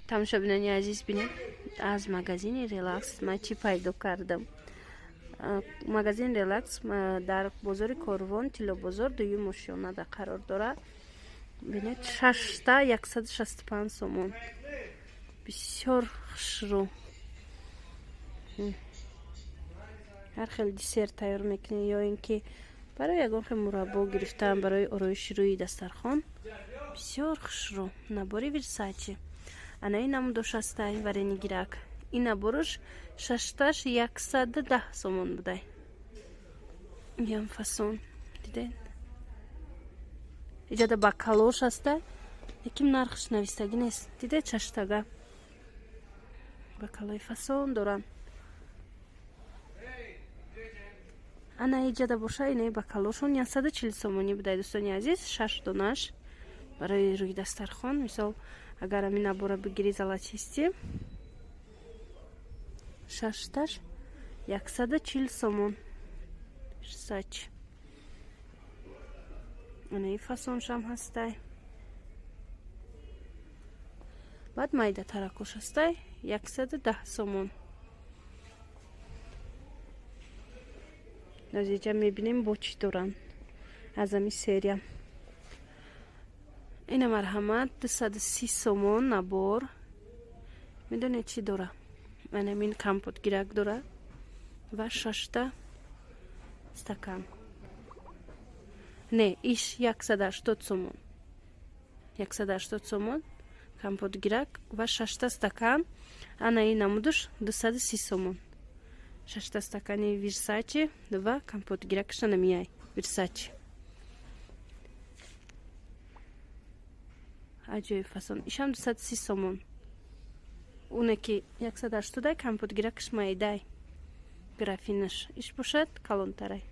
Тамошобинони азиз, бинед, аз магазини Релакс ман чӣ пайдо кардам. Магазини Релакс дар бозори Корвон, Тиллобозор, дуюм ошёнада қарор дорад. Бинед, шашта 165 сомон. Бисёр хушрӯ. Ҳар хел десерт тайёр мекунӣ ё ин ки барои ягон хел мураббо гирифтан, барои ороиши рӯи дастархон бисёр хушрӯ. Набори Версачи. Ана ин намудош ҳастай, варенигирак. Ин наборош шашташ 110 сомон будай. Ям фасон. Дидед? Иҷада бакалош ҳастай, лекин нархш навистагӣ нест. Дидед, шаштага. Бакалои фасон доранд. Ана иҷада боша, инаи бакалошон 140 сомонӣ будай, дӯстони азиз, шаш донаш барои рӯи дастархон. Мисол, агар ҳамин набора бигирӣ золотисти, шашташ 140 сомон. Сач. Ана ин фасоншам ҳастай. Баъд майда таракош ҳастай 110 сомон. Аз иҷа мебинем, бо чӣ доранд аз ҳамин серия. Ина марҳамат, 230 сомон набор. Медонед, чӣ дора? Анамин компотгирак дора ва шашта стакан. Не, иш 180 сомон. 180 сомон компотгирак ва шашта стакан. Ана ин намудуш 230 сомон. Шашта стакани Версачи ва компотгиракаша намияй Версачи. Аҷоиб фасон. Ишам 230 сомон. Уне ки 180 компотгиракаш майдай. Графинаш. Иш бошад калонтарай.